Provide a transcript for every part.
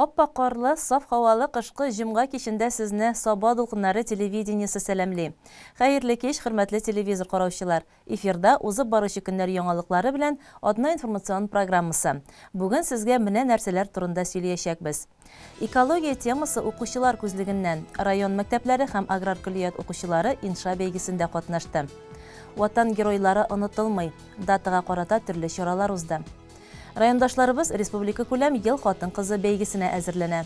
Ап-ак карлы, саф һавалы кышкы җомга кичендә сезне Саба дулкыннары телевидениесе сәламли. Хәерле кич, хөрмәтле телевизор караучылар! Эфирда, узып баручы көннәр яңалыклары белән Атна информацион программасы. Бүген сезгә менә нәрсәләр турында сөйлиячәкбез. Экология темасы укучылар күзлегеннән. Район мәктәпләре һәм аграр көллият укучылары инша бәйгесендә катнашты. Ватан геройлары онытылмый. Датага карата төрле чаралар узды. Райондашларыбыз республикакүләм Ел хатын-кызы бәйгесенә әзерләнә.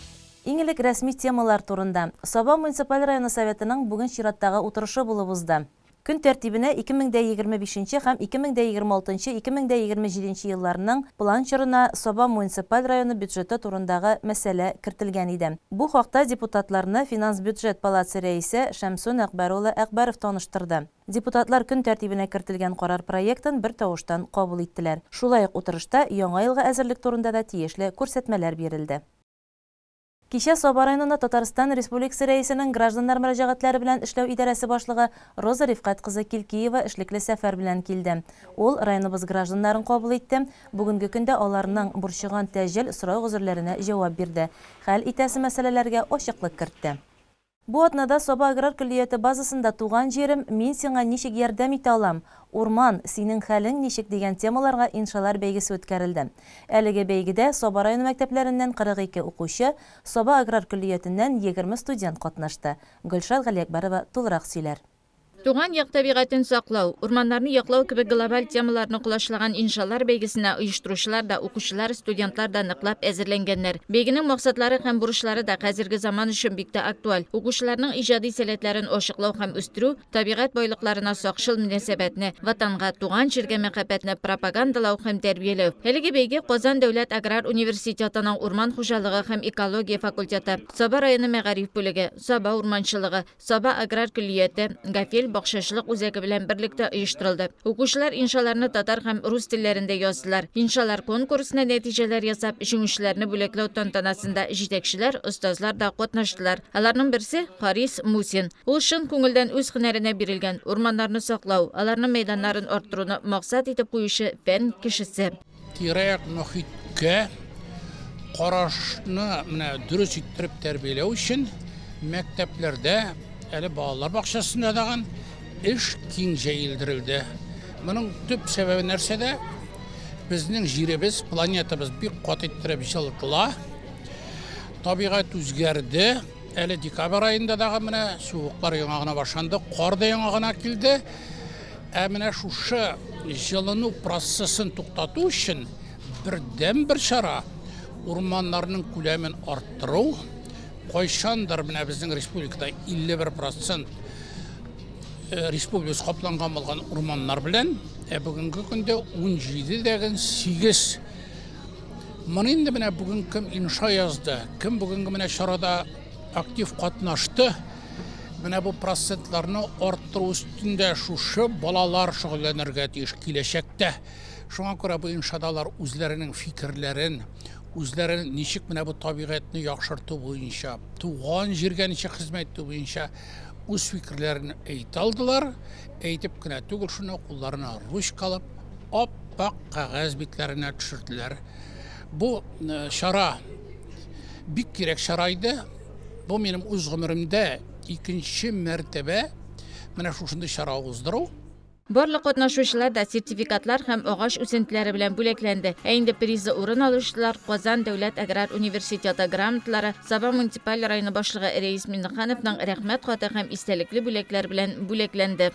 Иң элек рәсми темалар турында. Саба муниципаль районы Советының бүген чираттагы утырышы булып узды. Көн тәртибенә 2025 нче һәм 2026 нчы, 2027 нче елларның план чорына Саба муниципаль районы бюджеты турындагы мәсьәлә кертелгән иде. Бу хакта депутатларны Финанс-бюджет палатасы рәисе Шәмсун Әкъбәр улы Әкъбәров таныштырды. Депутатлар көн тәртибенә кертелгән карар проектын бертавыштан кабул иттеләр. Шулай ук утырышта Яңа елга әзерлек турында да тиешле күрсәтмәләр бирелде. Кичә Саба районына Татарстан Республикасы Рәисенең гражданнар мөрәҗәгатьләре белән эшләү идарәсе башлыгы Роза Рифкать кызы Килкиева эшлекле сәфәр белән килде. Ул районыбыз гражданнарын кабул итте, бүгенге көндә аларның борчыган тәҗел сорау-гозерләренә җавап бирде, хәл итәсе мәсьәләләргә ачыклык кертте. Бу атнада Саба аграр көллияте базасында Туган җирем, мин сиңа ничек ярдәм итә алам? Урман, синең хәлең ничек? дигән темаларга иншалар бәйгесе үткәрелде. Әлеге бәйгедә Саба районы мәктәпләреннән 42 укучы, Саба аграр көллиятеннән 20 студент катнашты. Гөлшат Галиәкбәрова тулырак сөйләр. Туган як табигатен саклау, урманнарны яклау кебек глобаль темаларны колачлаган иншалар бәйгесенә оештыручылар да, укучылар, студентлар да ныклап әзерләнгәннәр. Бәйгенең максатлары һәм бурычлары да хәзерге заман өчен бик тә актуаль, укучыларның иҗади сәләтләрен ачыклау һәм үстерү, табигать байлыкларына сакчыл мөнәсәбәтне, Ватанга, туган җиргә мәхәббәтне пропагандалау һәм тәрбияләү. Әлеге бәйге Казан дәүләт аграр университетының урман хуҗалыгы һәм экология факультеты, Саба районы мәгариф бүлеге, Саба урманчылыгы, Саба аграр көллияте, Гафель бакчачылык үзәге белән берлектә оештырылды. Укучылар иншаларны татар һәм рус телләрендә яздылар. Иншалар конкурсына нәтиҗәләр ясап, җиңүчеләрне бүләкләү тантанасында җитәкчеләр, остазлар да катнаштылар. Аларның берсе, Харис Мусин. Ул чын күңелдән үз һөнәренә бирелгән, урманнарны саклау, аларның мәйданнарын арттыруны максат итеп куючы фән кешесе. Тирә-як мохиткә карашны менә дөрес иттереп тәрбияләү өчен мәктәпләрдә, әле балалар бакчасында дагын эш киң җәелдерелде. Моның төп сәбәбе нәрсәдә? Безнең җиребез, планетабыз бик каты иттереп җылытыла. Табигать үзгәрде. Әле декабрь аенда дагы менә суыклар яңа гына башланды, кар да яңа гына килде. Ә менә шушы җылыну процессын туктату өчен бердәнбер чара урманнарның күләмен арттыру. Кайчандыр менә безнең республикада 51 процент э, республикасы капланган булган урманнар белән, ә бүгенге көндә 17,8. Моны инде менә бүген кем инша язды, кем бүгенге менә чарада актив катнашты, Менә бу процентларны арттыру өстендә шушы балалар шөгыльләнергә тиеш киләчәктә. Шуңа күрә бу иншадалар үзләренең фикерләрен, үзләрен ничек менә бу табигатьне яхшырту буенча, туган җиргә ничек хезмәт итү буенча үз фикерләрен әйтә алдылар. Әйтеп кенә түгел, шуны кулларына ручка алып, ап-ак кәгазь битләренә төшерделәр. Бу э, чара бик кирәк чара иде. Бу минем үз гомеремдә икенче мәртәбә менә шушындый чара уздыру. Барлык катнашучылар да сертификатлар һәм агач үсентеләре белән бүләкләнде. Ә инде призлы урын алучылар Казан дәүләт аграр университеты грамоталары, Саба муниципаль районы башлыгы Рәис Миңнехановның Рәхмәт хаты һәм истәлекле бүләкләр белән бүләкләнде.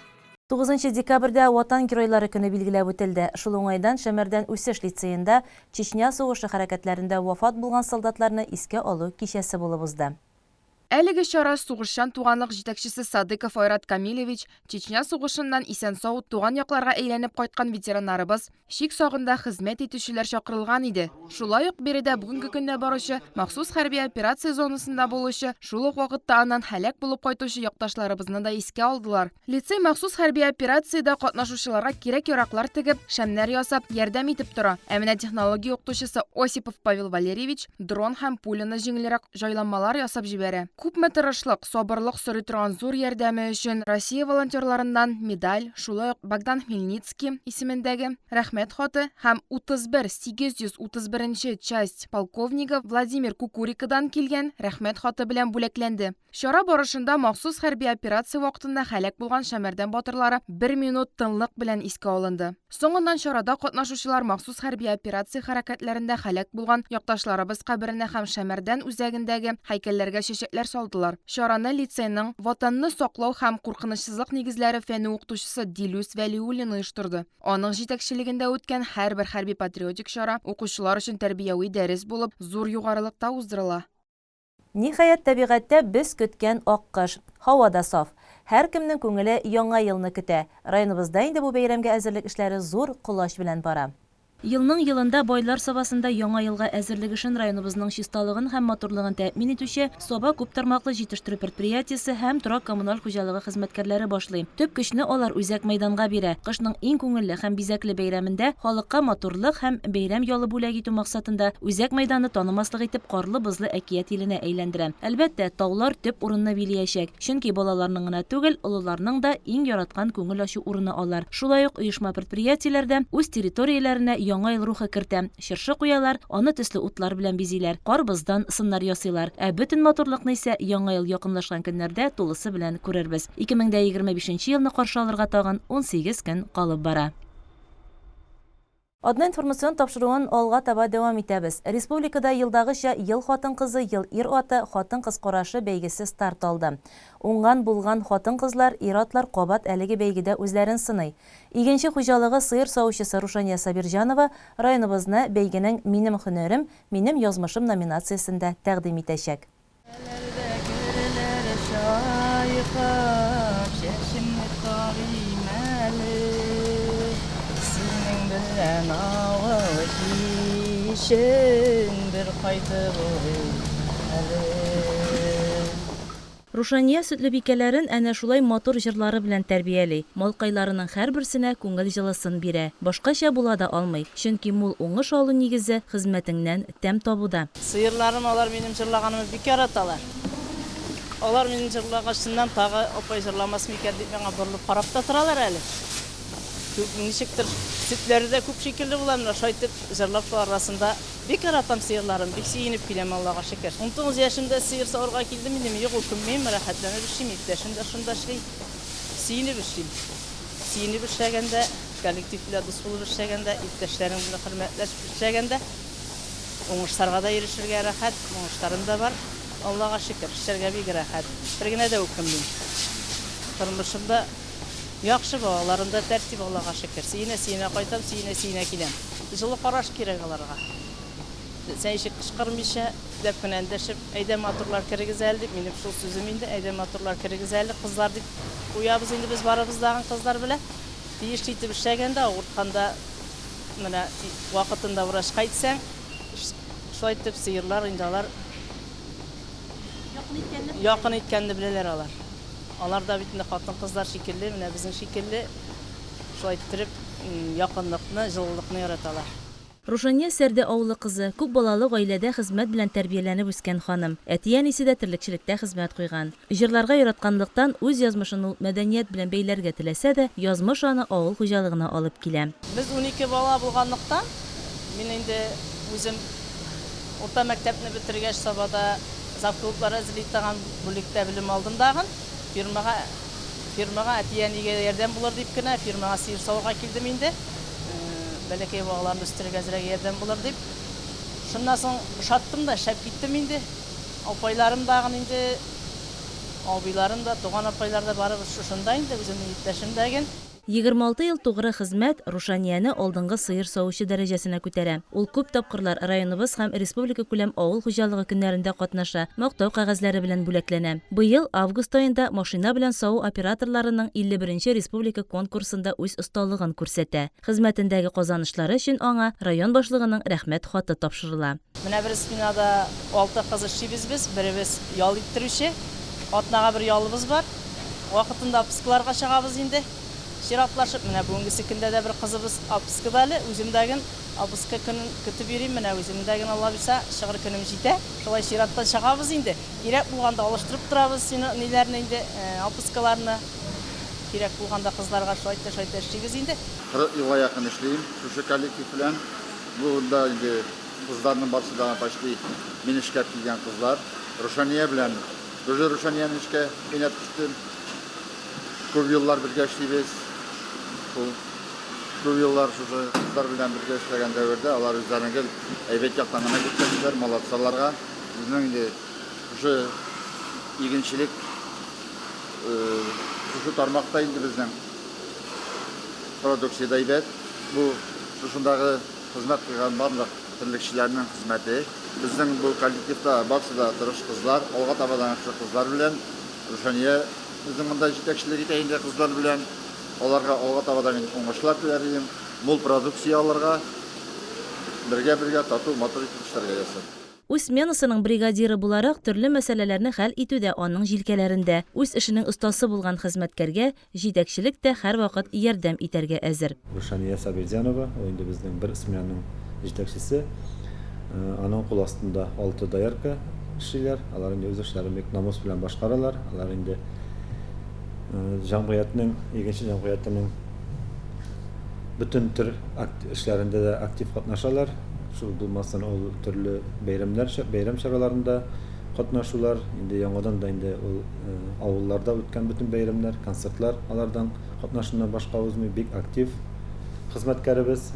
Тугызынчы декабрьдә Ватан Геройлары көне билгеләп үтелде. Шул уңайдан Шәмәрдән Үсеш лицеенда Чечня сугышы хәрәкәтләрендә вафат булган солдатларны искә алу кичәсе булып узды. Әлеге чара Сугышчан туганлык җитәкчесе Садыков Айрат Камилевич, Чечня сугышыннан исән-сау туган якларга әйләнеп кайткан ветераннарыбыз, чик сагында хезмәт итүчеләр чакырылган иде. Шулай ук биредә бүгенге көндә баручы махсус хәрби операция зонасында булучы, шул ук вакытта аннан һәлак булып кайтучы якташларыбызны да искә алдылар. Лицей махсус хәрби операциядә катнашучыларга кирәк-яраклар тегеп, шәмнәр ясап, ярдәм итеп тора. Ә менә технология укытучысы Осипов Павел Валерьевич дрон һәм пуляны җиңелрәк җайланмалар ясап җибәрә. Күпме тырышлык, сабырлык сорый торган зур ярдәме өчен Россия волонтерларыннан медаль, шулай ук Богдан Хмельницкий исемендәге Рәхмәт хаты һәм 31 831 нче часть полковнигы Владимир Кукурикадан килгән Рәхмәт хаты белән бүләкләнде. Чара барышында махсус хәрби операция вакытында һәлак булган Шәмәрдән батырлары бер минут тынлык белән искә алынды. Соңыннан чарада катнашучылар махсус хәрби операция хәрәкәтләрендә һәлак булган якташларыбыз каберенә һәм Шәмәрдән үзәгендәге һәйкәлләргә чәчәкләр салдылар. Чараны лицейның Ватанны саклау һәм куркынычсызлык нигезләре фәне укытучысы Дилүс Вәлиуллин оештырды. Аның җитәкчелегендә үткән һәрбер хәрби-патриотик чара укучылар өчен тәрбияви дәрес булып, зур югарылыкта уздырыла. Ниһаять, табигатьтә без көткән ак кыш. Һава да саф. Һәркемнең күңеле Яңа елны көтә. Районыбызда инде бу бәйрәмгә әзерлек эшләре зур колач белән бара. Елның-елында Байлар Сабасында Яңа елга әзерлек эшен районыбызның чисталыгын һәм матурлыгын тәэмин итүче Саба күптармаклы җитештерү предприятиесе һәм торак-коммуналь хуҗалыгы хезмәткәрләре башлый. Төп көчне алар үзәк мәйданга бирә. Кышның иң күңелле һәм бизәкле бәйрәмендә халыкка матурлык һәм бәйрәм ялы бүләк итү максатында үзәк мәйданны танымаслык итеп карлы-бозлы әкият иленә әйләндерә. Әлбәттә, таулар төп урынны билиячәк, чөнки балаларның гына түгел, олыларның да иң яраткан күңел ачу урыны алар. Шулай ук оешма-предприятиеләр дә үз территорияләренә Яңа ел рухы кертә, чыршы куялар, аны төсле утлар белән бизиләр, кар-боздан сыннар ясыйлар. Ә бөтен матурлыкны исә Яңа ел якынлашкан көннәрдә тулысы белән күрербез. 2025 нче елны каршы алырга тагын 18 көн калып бара. Атна информацион тапшыруын алга таба дәвам итәбез. Республикада елдагыча Ел хатын-кызы, ел ир-аты, хатын-кыз карашы бәйгесе старт алды. Уңган-булган хатын-кызлар, ир-атлар кабат әлеге бәйгедә үзләрен сыный. Игенче хуҗалыгы сыер савучысы Рушания Сабирҗанова районыбызны бәйгенең Минем һөнәрем, минем язмышым номинациясендә тәкъдим итәчәк. Әләрдә герләр чайкап, Чәчемне тарыйм әле. Синең белән авыл кичен Бер кайтып урыйм әле. Рушания сөтлебикәләрен әнә шулай матур җырлары белән тәрбияли, малкайларының һәрберсенә күңел җылысын бирә. Башкача була да алмый, чөнки мул уңыш алу нигезе, хезмәтеңнән тәм табуда. Сыерларым алар минем җырлаганымны бик яраталар. Алар минем җырлагачыннан тагы апай җырламас микән дип миңа борылып карап та торалар әле. Күп, ничектер сөтләре дә күп шикелле була менә шулай итеп җырлап шул арасында. Бик яратам сыерларым, бик сөенеп киләм, Аллага шөкер. 19 яшемдә сыер саварга килдем инде, мин юк үкенмим, рәхәтләнеп эшлим, иптәшем дә шунда эшли. Сөенеп эшлим. Сөенеп эшләгәндә, коллектив белән дус булып эшләгәндә, иптәшләрең белән хөрмәтләшеп эшләгәндә, Уңышларга да ирешергә рәхәт, уңышларым да бар. Аллага шөкер, эшләргә бик рәхәт. Бер генә дә үкенмим. Тормышым да яхшы, балаларым да тәртип, Аллага шөкер. Сөенә-сөенә кайтам, сөенә-сөенә киләм. Җылы караш кирәк аларга. Теләсә ничек кычкырмыйча, ипләп кенә эндәшеп, Әйдә, матурлар, керегез әле, дип, минем шул сүзем инде, Әйдә, матурлар, керегез әле, кызлар, дип куябыз инде без барыбыз тагын кызлар белән. Тиешле итеп эшләгәндә, авыртканда Менә вакытында врачка әйтсәң, шулай итеп сыерлар инде алар Якын иткәнне якын иткәнне беләләр алар. Алар да бит инде хатын-кызлар шикелле, менә безнең шикелле шулай иттереп якынлыкны, җылылыкны яраталар. Рушания Сәрдә авылы кызы, күп балалы гаиләдә хезмәт белән тәрбияләнеп үскән ханым. Әти-әнисе дә терлекчелектә хезмәт куйган. Җырларга яратканлыктан, үз язмышын ул мәдәният белән бәйләргә теләсә дә, язмыш аны авыл хуҗалыгына алып килә. Без 12 бала булганлыктан, мин инде үзем урта мәктәпне бетергәч, Сабада завклублар әзерли торган бүлектә белем алдым дагын. Фирмага, фирмага әти-әнигә ярдәм булыр дип кенә, фирмага сыер саварга килдем инде. Бәләкәй балаларны үстерергә әзрәк ярдәм булыр дип. Шуннан соң ошаттым да, эшләп киттем инде. Апайларым дагын инде, абыйларым да, туган апайлар да барыбыз шушында инде, үземнең иптәшем дә ген. 26 ел тугры хезмәт Рушанияне алдынгы сыер савучы дәрәҗәсенә күтәрә. Ул күп тапкырлар районыбыз һәм республикакүләм авыл хуҗалыгы көннәрендә катнаша, мактау кәгазьләре белән бүләкләнә. Быел август аенда машина белән саву операторларының 51 нче республика конкурсында үз осталыгын күрсәтә. Хезмәтендәге казанышлары өчен аңа район башлыгының Рәхмәт хаты тапшырыла. Менә бер сменада алты кыз эшлибез без, беребез ял иттерүче. Атнага бер ялыбыз бар. Вакытында пскларга чыгабыз инде. Чиратлашып, менә бүгенгесе көндә дә бер кызыбыз отпускада әле, үзем дә ген отпуска көнен көтеп йөрим, менә үземнең дә ген, Алла бирса, чыгыр көнем җитә. Шулай чираттан чыгабыз инде. Кирәк булганда алыштырып торабыз сине, ниләрне инде, отпускаларны. Кирәк булганда кызларга шулай итә, шулай итә эшлибез инде. 40 елга якын эшлим шушы коллектив белән. Бу урында инде кызларның барысы да почти мин эшкә килгән кызлар. Рушания белән тоже Рушанияне эшкә кинәт төштем. Күп еллар бергә эшлибез. Шул күп еллар шушы кызлар белән бергә эшләгән дәвердә алар үзләрен гел әйбәт яктан гына күрсәттеләр, молодцы аларга. Безнең инде шушы игенчелек шушы тармакта инде безнең продукция дә әйбәт. Бу шушындагы хезмәт куйган барлык терлекчеләрнең хезмәте. Безнең бу коллективта барысы да тырыш кызлар, алга таба да шушы кызлар белән Рушания безнең монда җитәкчелек итә инде кызлар белән. Аларга алга таба да мин уңышлар теләр идем. Мул продукция алырга, бергә-бергә тату, матур итеп эшләргә язсын. Үз сменасының бригадиры буларак, төрле мәсьәләләрне хәл итү дә аның җилкәләрендә. Үз эшенең остасы булган хезмәткәргә җитәкчелек тә һәрвакыт ярдәм итәргә әзер. Рушания Сабирзянова, ул инде безнең бер сменаның җитәкчесе. Аның кул астында алты доярка эшлиләр. Алар инде үз эшләрен бик намус белән башкаралар. Алар инде җәмгыятьнең, Игенче җәмгыятенең бөтен төр эшләрендә дә актив катнашалар. Шул булмасын, ул төрле бәйрәмнәр, бәйрәм чараларында катнашулар, инде яңадан да инде ул авылларда үткән бөтен бәйрәмнәр, концертлар алардан катнашуыннан башка узмый. Бик актив хезмәткәребез.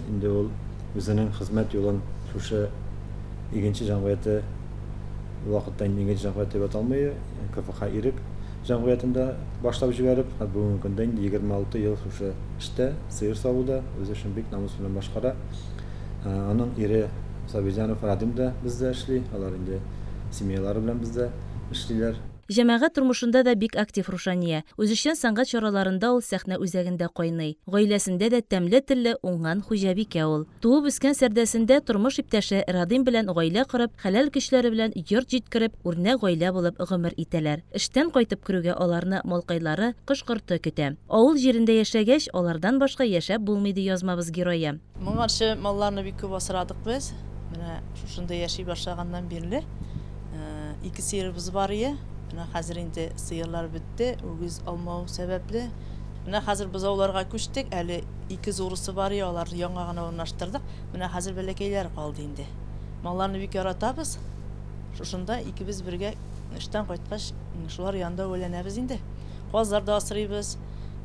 Инде ул үзенең хезмәт юлын шушы Игенче җәмгыяте вакытта инде Игенче җәмгыяте дип аталмый, КФХ Ирек җәмгыятендә башлап җибәреп, бүгенге көндә инде 26 ел шушы эштә, сыер савуда, үз эшен бик намус белән башкара. Аның ире Сабирҗанов Радим да бездә эшли, алар инде семьялары белән бездә эшлиләр. Җәмәгать тормышында да бик актив Рушания. Үзешчән сәнгать чараларында ул сәхнә үзәгендә кайный. Гаиләсендә дә тәмле телле, уңган хуҗабикә ул. Туып үскән Сәрдәсендә тормыш иптәше Радим белән гаилә корып, хәләл көчләре белән йорт җиткереп, үрнәк гаилә булып гомер итәләр. Эштән кайтып керүгә аларны малкайлары, кош-корты көтә. Авыл җирендә яшәгәч, алардан башка яшәп булмый, ди язмабыз герое. Моңарчы малларны бик күп асрадык без. Менә шушында яши башлаганнан бирле ике сыерыбыз бар ие. Менә хәзер инде сыерлар бетте, үгез алмау сәбәпле. Менә хәзер бозауларга күчтек. Әле ике зурысы бар ие, аларны яңа гына урнаштырдык. Менә хәзер бәләкәйләр калды инде. Малларны бик яратабыз. Шушында икебез бергә эштән кайткач, шулар янында әвәләнәбез инде. Казлар да асрыйбыз,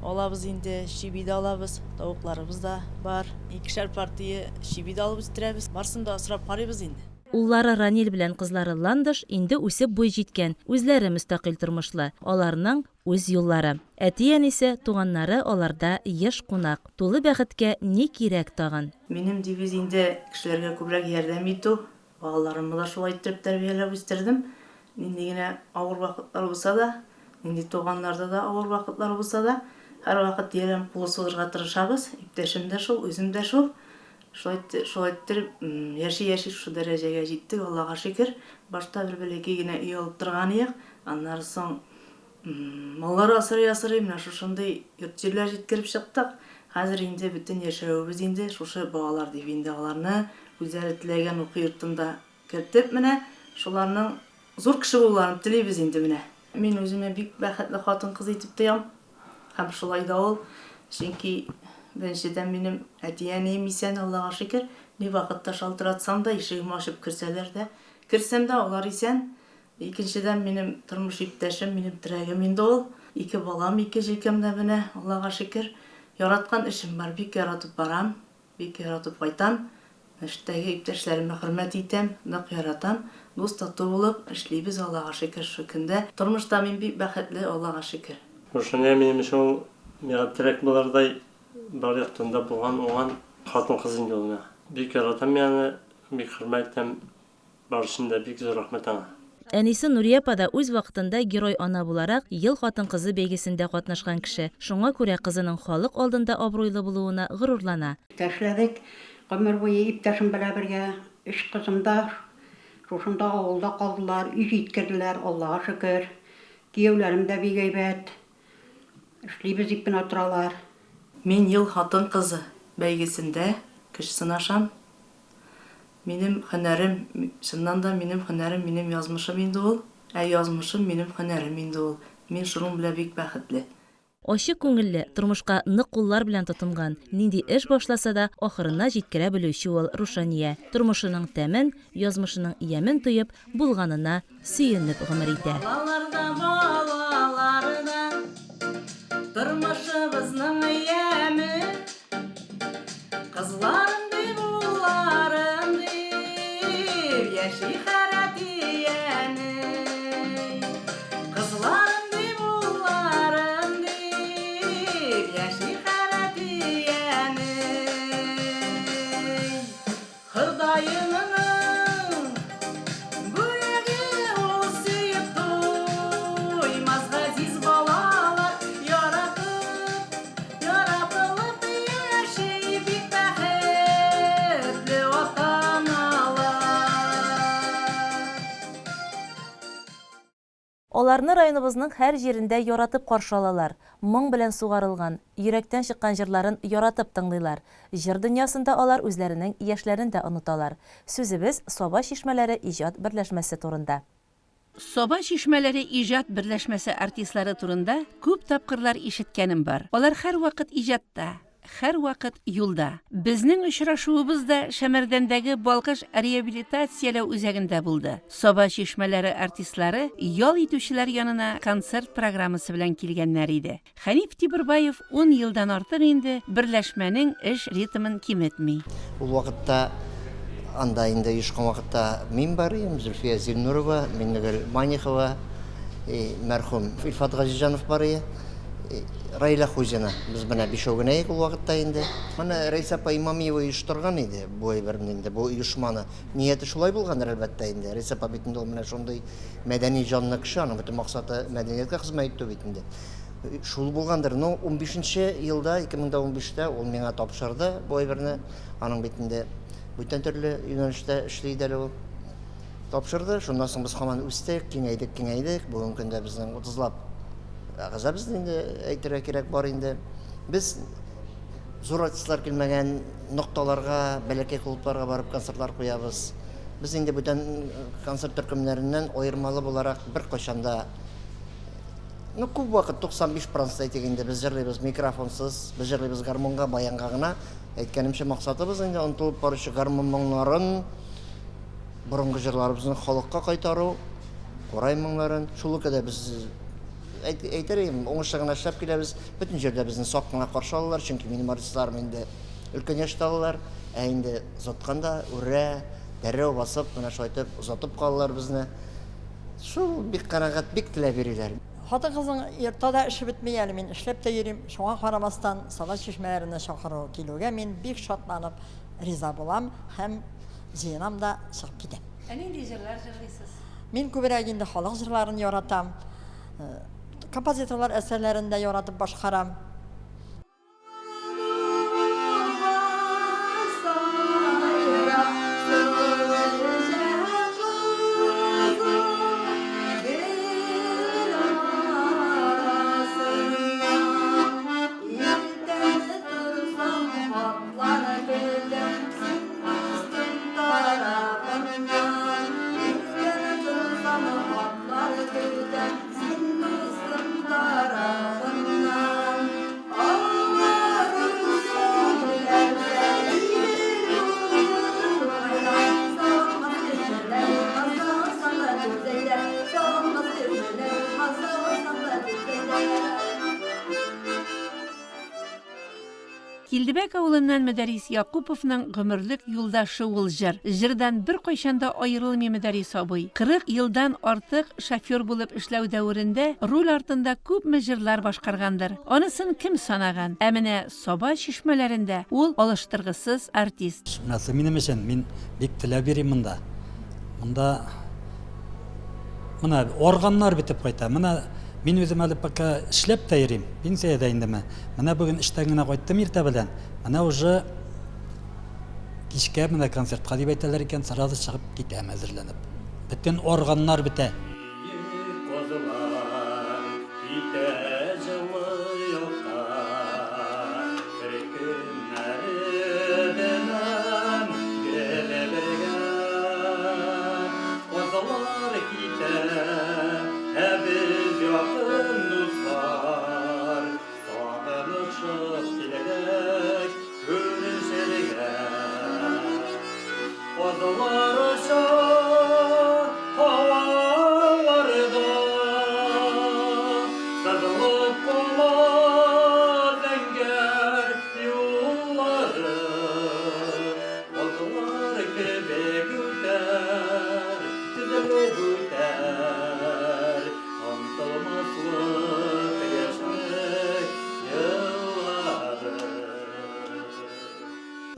алабыз инде, чиби дә алабыз. Тавыкларыбыз да бар. Икешәр партия чиби дә алып үстерәбез. Барысын да асрап карыйбыз инде. Уллары Ранил белән кызлары Ландыш инде үсеп буй җиткән, үзләре мөстәкыйль тормышлы. Аларның, үз юллары. Әти-әнисе, туганнары аларда еш кунак. Тулы бәхеткә ни кирәк тагын? Минем девиз инде, кешеләргә күбрәк ярдәм итү. Балаларымны да шулай иттереп тәрбияләп үстердем. Нинди генә авыр вакытлар булса да, нинди туганнарда да авыр вакытлар булса да, һәрвакыт ярдәм кулы сузырга тырышабыз. Иптәшем дә шул, үзем дә шул. Шулай шулай иттереп яши-яши шушы дәрәҗәгә җиттек, Аллага шөкер. Башта бер бәләкәй генә өй алып торган идек. Аннары соң маллар асрый-асрый менә шушындый йорт-җирләр җиткереп чыктык. Хәзер инде бөтен яшәвебез инде шушы балалар дип инде аларны үзләре теләгән уку йортында кертеп менә шуларның зур кеше булуларын телибез инде менә. Мин үземне бик бәхетле хатын-кыз итеп тоям. Һәм шулай да ул. Чөнки, беренчедән, минем әти-әнием исән, Аллага шөкер. Ни вакытта шалтыратсам да, ишегемне ачып керсәләр дә, керсәм дә, алар исән. Икенчедән, минем тормыш иптәшем, минем терәгем инде ул. Ике балам ике җилкәмдә менә, Аллага шөкер. Яраткан эшем бар, бик яратып барам. Бик яратып кайтам. Эштәге иптәшләремне хөрмәт итәм, нык яратам. Дус-тату булып эшлибез, Аллага шөкер, шушы көндә. Тормышта мин бик бәхетле, Аллага шөкер. Рушания минем өчен ул миңа терәк булырдай, бар яктан да булган, уңган хатын-кыз инде ул миңа. Бик яратам мин аны, бик хөрмәт итәм. Бар өчен дә бик зур рәхмәт аңа. Әнисе Нурия апа да үз вакытында герой ана буларак Ел хатын-кызы бәйгесендә катнашкан кеше. Шуңа күрә кызының халык алдында абруйлы булуына горурлана. Эшләдек гомер буе иптәшем белән бергә. Өч кызым да шушында авылда калдылар, өй җиткерделәр, Аллага шөкер. Кияүләрем дә бик әйбәт. Эшлибез дип кенә торалар. Мин Ел хатын-кызы бәйгесендә көч сынашам. Минем һөнәрем, чыннан да минем һөнәрем минем язмышым инде ул, ә язмышым минем һөнәрем инде ул. Мин шуның белән бик бәхетле. Ачык күңелле, тормышка нык куллар белән тотынган, нинди эш башласа да, ахырына җиткерә белүче ул Рушания. Тормышының тәмен, язмышының ямен тоеп, булганына сөенеп гомер итә. Балалар да, балалар да, тормышыбызның яме. Кызларым дип, улларым дип, яши һәр әти-әни. Кызларым дип, улларым дип, яши һәр әти-әни. Ходаемның бүләге ул сөеп туймас газиз балалар яратып, яратылып яши бик бәхетле ата-аналар. Аларны районыбызның һәр җирендә яратып каршы алалар, моң белән сугарылган, йөрәктән чыккан җырларын яратып тыңлыйлар. Җыр дөньясында алар үзләренең яшьләрен дә оныталар. Сүзебез Саба чишмәләре иҗат берләшмәсе турында. Саба чишмәләре иҗат берләшмәсе артистлары турында күп тапкырлар ишеткәнем бар. Алар һәрвакыт иҗатта. Һәрвакыт юлда. Безнең очрашуыбыз да Шәмәрдәндәге Балкыш реабилитацияләү үзәгендә булды. Саба чишмәләре артистлары ял итүчеләр янына концерт программасы белән килгәннәр иде. Хәниф Тимербаев ун елдан артык инде берләшмәнең эш ритмын киметми. Ул вакытта анда инде оешкан вакытта мин бар идем, Зөлфия Зиннурова, Миннегөл Манихова, мәрхүм Илфат Газизҗанов бар иде. Раилә Хуҗина. Без менә бишәү генә идек ул вакытта инде. Моны Рәйсә апа Имамиева оештырган иде бу әйберне инде, бу оешманы. Нияте шулай булгандыр, әлбәттә инде. Рәйсә апа бит инде ул менә шундый мәдәни җанлы кеше, аның бөтен максаты мәдәнияткә хезмәт итү бит инде. Шул булгандыр. Ну, унбишенче елда, 2015тә ул миңа тапшырды бу әйберне. Аның бит инде бүтән төрле юнәлештә эшли иде әле ул. Тапшырды. Шуннан соң без һаман үстек, киңәйдек, киңәйдек. Бүгенге көндә безнең утызлап әгъзабыз инде әйтергә кирәк бар инде. Без зур артистлар килмәгән нокталарга, бәләкәй клубларга барып концертлар куябыз. Без инде бүтән концерт төркемнәреннән аермалы буларак беркайчан да ну, күп вакыт 95 процент әйтик инде без җырлыйбыз микрофонсыз, без җырлыйбыз гармунга, баянга гына. Әйткәнемчә, максатыбыз инде онытылып баручы гармун моңнарын Борынгы җырларыбызны халыкка кайтару, курай моңнарын, шул өлкәдә без әйтер идем, уңышлы гына эшләп киләбез. Бөтен җирдә безне сак кына каршы алалар, чөнки минем артистларым инде өлкән яшьтә алалар. Ә инде озатканда үрә, дәррәү басып, менә шулай итеп озатып калалар безне. Шул бик канәгать, бик теләп йөриләр. Хатын-кызның йортта да эше бетми, әле мин эшләп тә йөрим. Шуңа карамастан, Саба чишмәләренә чакыру килүгә мин бик шатланып риза булам һәм Җыенам да чыгып китәм. Ә нинди җырлар җырлыйсыз? Мин күбрәк инде халык җырларын яратам. Композиторлар әсәрләрен дә яратып башкарам. Килдебәк авылыннан Мөдәрис Якуповның гомерлек юлдашы ул җыр. Җырдан беркайчан да аерылмый Мөдәрис абый. 40 елдан артык шофер булып эшләү дәверендә руль артында күпме җырлар башкаргандыр. Анысын кем санаган? Ә менә Саба чишмәләрендә ул алыштыргысыз артист. Монысы минем өчен, мин бик теләп йөрим монда. Монда менә органнар бетеп кайта. Менә мин үзем әле пока эшләп тә йөрим, пенсиядә инде менә. Менә бүген эштән генә кайттым иртә белән. Менә уже кичкә менә концертка дип әйтәләр икән, сразу чыгып китәм әзерләнеп. Бөтен органнар бетә. Козлар китә җылы якка.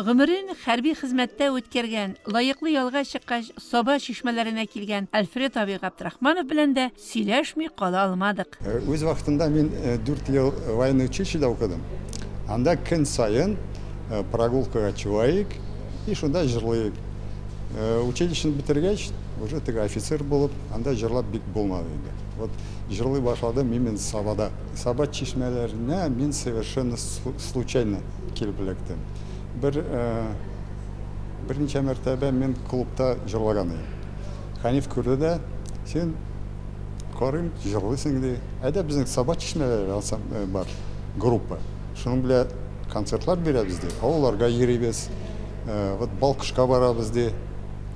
Гомерен хәрби хезмәттә үткәргән, лаеклы ялга чыккач Саба чишмәләренә килгән Альфред абый Габдрахманов белән дә сөйләшми кала алмадык. Үз вакытында мин дүрт ел военный училищеда укыдым. Анда көн саен прогулкага чыгаек и шунда җырлыйк. Училищены бетергәч, уже теге офицер булып, анда җырлап бик булмады инде. Вот җырлый башладым именно Сабада. Саба чишмәләренә мин совершенно случайно килеп эләктем. Бер берничә мәртәбә мин клубта җырлаган идем. Хәниф күрде дә, син карыйм, җырлыйсың ди. Әйдә безнең Саба чишмәләре ансамбль бар, группа. Шуның белән концертлар бирәбез ди, авылларга йөрибез, вот Балкышка барабыз ди.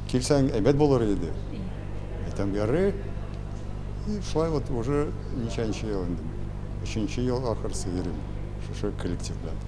Килсәң, әйбәт булыр иде. Әйтәм, ярый. И шулай вот уже ничәнче ел инде, өченче ел ахырсы йөрим шушы коллектив белән.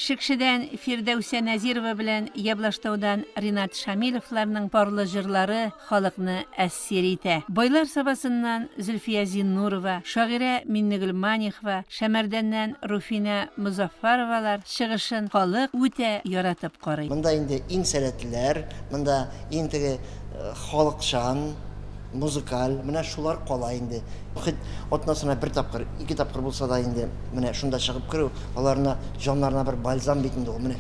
Шекшедән Фирдәүсә Нәзирова белән Яблаштаудан Ринат Шамиловларның парлы җырлары халыкны әсир итә. Байлар Сабасыннан Зөлфия Зиннурова, шагыйрә Миннегөл Манихова, Шәмәрдәннән Руфинә Мозаффаровалар чыгышын халык үтә яратып карый. Монда инде иң сәләтлеләр, монда иң теге халыкчан, музыкаль, менә шулар кала инде. Хет атнасына бер тапкыр, ике тапкыр булса да инде менә шунда чыгып керү, аларына, җаннарына бер бальзам бит инде ул, менә.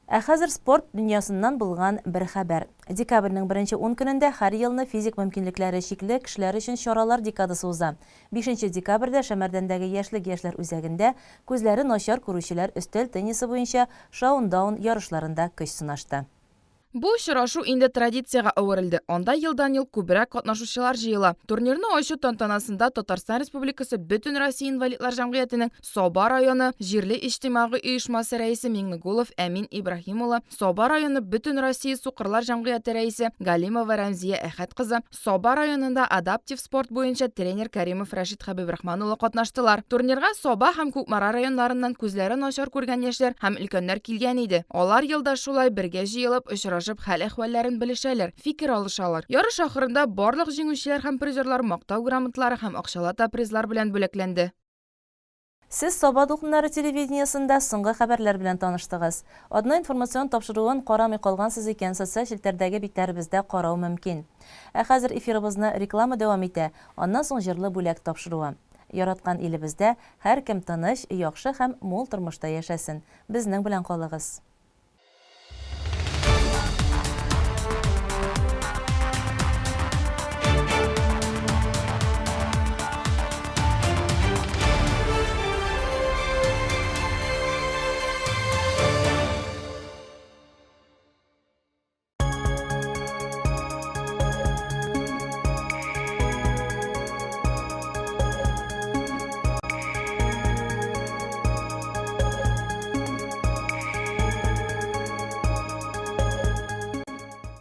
Ә хәзер спорт дөньясыннан булган бер хәбәр. Декабрьнең беренче ун көнендә һәр елны физик мөмкинлекләре чикле кешеләр өчен чаралар декадасы уза. Бишенче декабрьдә Шәмәрдәндәге Яшьлек яшьләр үзәгендә күзләре начар күрүчеләр өстәл теннисы буенча Шаундаун ярышларында көч сынашты. Бу очрашу инде традициягә әверелде, анда елдан-ел күбрәк катнашучылар җыела. Турнирны ачу тантанасында Татарстан Республикасы Бөтенроссия инвалидлар җәмгыятенең Саба районы җирле иҗтимагый оешмасы рәисе Миңнегулов Әмин Ибраһим улы, Саба районы Бөтенроссия сукырлар җәмгыяте рәисе Галимова Рәмзия Әхәт кызы, Саба районында адаптив спорт буенча тренер Кәримов Рәшит Хәбибрахман улы катнаштылар. Турнирга Саба һәм Кукмара районнарыннан күзләре начар күргән яшьләр һәм өлкәннәр килгән иде. Алар елда шулай бергә җыелып, очрашып хәл-әхвәлләрен белешәләр, фикер алышалар. Ярыш ахырында барлык җиңүчеләр һәм призерлар мактау грамоталары һәм акчалата призлар белән бүләкләнде. Сез Саба дулкыннары телевидениесендә соңгы хәбәрләр белән таныштыгыз. Адна информацион тапшыруын карамый калгансыз икән, социаль челтәрдәге битләребездә карау мөмкин. Ә хәзер эфирыбызны реклама дәвам итә, аннан соң җырлы бүләк тапшыруы. Яраткан илебездә һәркем тыныч, яхшы һәм мул тормышта яшәсен. Безнең белән калыгыз.